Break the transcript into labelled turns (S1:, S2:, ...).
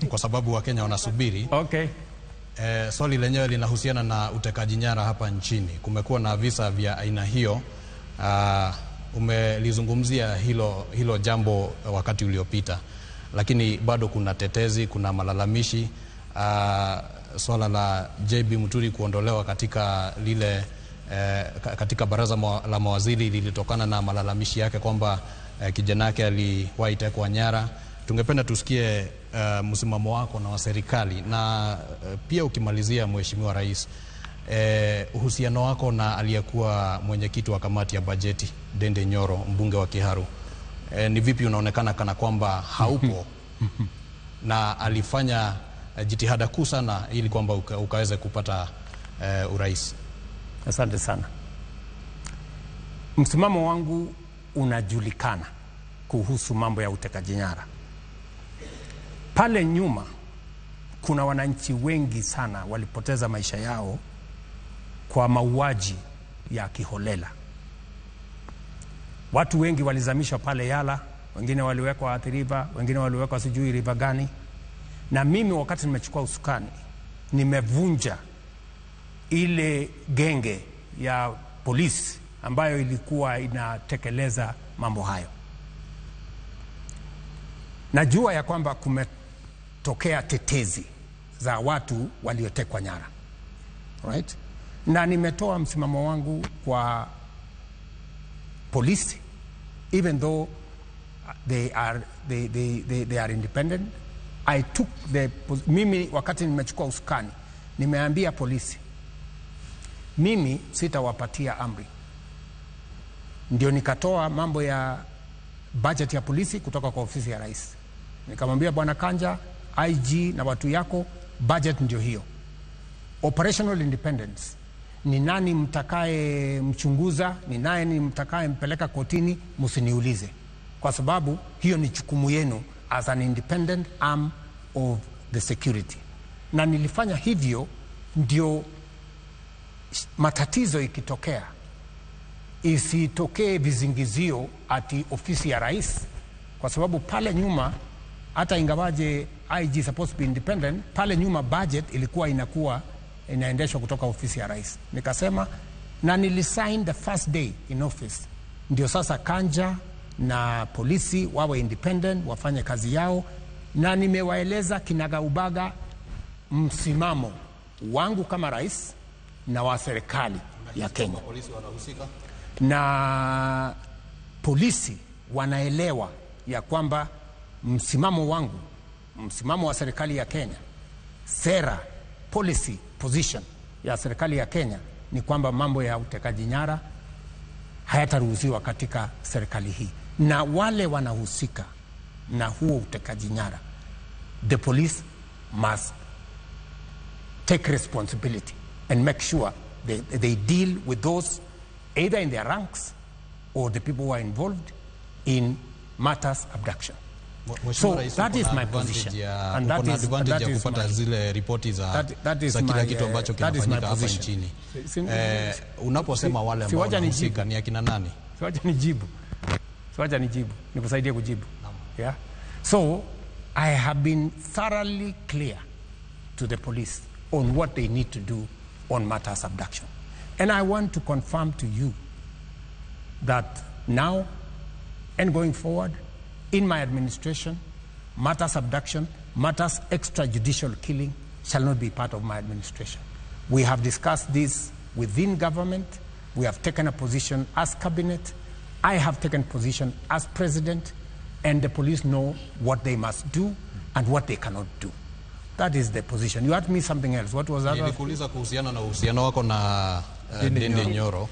S1: Kwa sababu Wakenya wanasubiri.
S2: Okay.
S1: Swali lenyewe linahusiana na utekaji nyara hapa nchini. Kumekuwa na visa vya aina hiyo. Umelizungumzia hilo jambo wakati uliopita, lakini bado kuna tetezi, kuna malalamishi. Swala la JB Muturi kuondolewa katika lile katika baraza la mawaziri lilitokana na malalamishi yake kwamba kijana yake aliwahi tekwa nyara. Tungependa tusikie msimamo wako na wa serikali, na pia ukimalizia, Mheshimiwa Rais, uhusiano wako na aliyekuwa mwenyekiti wa kamati ya bajeti Dende Nyoro, mbunge wa Kiharu, ni vipi unaonekana kana kwamba haupo na alifanya jitihada kuu sana ili kwamba ukaweze kupata urais?
S2: Asante sana. Msimamo wangu unajulikana kuhusu mambo ya utekaji nyara. Pale nyuma kuna wananchi wengi sana walipoteza maisha yao kwa mauaji ya kiholela. Watu wengi walizamishwa pale Yala, wengine waliwekwa Athi River, wengine waliwekwa sijui river gani. Na mimi wakati nimechukua usukani, nimevunja ile genge ya polisi ambayo ilikuwa inatekeleza mambo hayo. Najua ya kwamba kumetokea tetezi za watu waliotekwa nyara. Right? Na nimetoa msimamo wangu kwa polisi, even though they are independent. I took the mimi wakati nimechukua usukani, nimeambia polisi, mimi sitawapatia amri. Ndio nikatoa mambo ya budget ya polisi kutoka kwa ofisi ya rais. Nikamwambia Bwana Kanja, IG na watu yako, budget ndio hiyo. Operational independence, ni nani mtakaye mchunguza, ni nani mtakaye mpeleka kotini, msiniulize. Kwa sababu hiyo ni jukumu yenu as an independent arm of the security. Na nilifanya hivyo ndio matatizo ikitokea isitokee vizingizio ati ofisi ya rais, kwa sababu pale nyuma hata ingawaje IG supposed to be independent, pale nyuma budget ilikuwa inakuwa inaendeshwa kutoka ofisi ya rais. Nikasema, na nilisign the first day in office, ndio sasa Kanja na polisi wawe independent, wafanye kazi yao, na nimewaeleza kinagaubaga msimamo wangu kama rais na wa serikali ya Kenya.
S1: Polisi wanahusika?
S2: Na polisi wanaelewa ya kwamba msimamo wangu, msimamo wa serikali ya Kenya, sera, policy, position ya serikali ya Kenya ni kwamba mambo ya utekaji nyara hayataruhusiwa katika serikali hii. Na wale wanahusika na huo utekaji nyara, the police must take responsibility and make sure they deal with those either in their ranks or the people who are involved in matters abduction.
S1: Mheshimiwa
S2: So
S1: Rais,
S2: that
S1: uko
S2: is
S1: na
S2: my
S1: advantage
S2: position. And
S1: uko
S2: that
S1: na
S2: is,
S1: advantage
S2: that
S1: ya
S2: is
S1: kupata
S2: my,
S1: zile ripoti
S2: that is
S1: za kila
S2: my,
S1: kitu ambacho
S2: that is my
S1: kinafanyika hapa
S2: position.
S1: nchini. Unaposema wale ambao
S2: Siwacha nijibu.
S1: wanahusika ni akina nani?
S2: Siwacha nijibu. Siwacha nijibu. Nikusaidie kujibu. Yeah. So I have been thoroughly clear to the police on what they need to do on matters abduction. And I want to confirm to you that now and going forward in my administration, matters abduction, matters extrajudicial killing shall not be part of my administration. We have discussed this within government. We have taken a position as cabinet. I have taken position as president, and the police know what they must do and what they cannot do. That is the position. You asked me something else. What was that?
S1: Nilikuuliza kuhusiana na uhusiano wako na Ndindi Nyoro.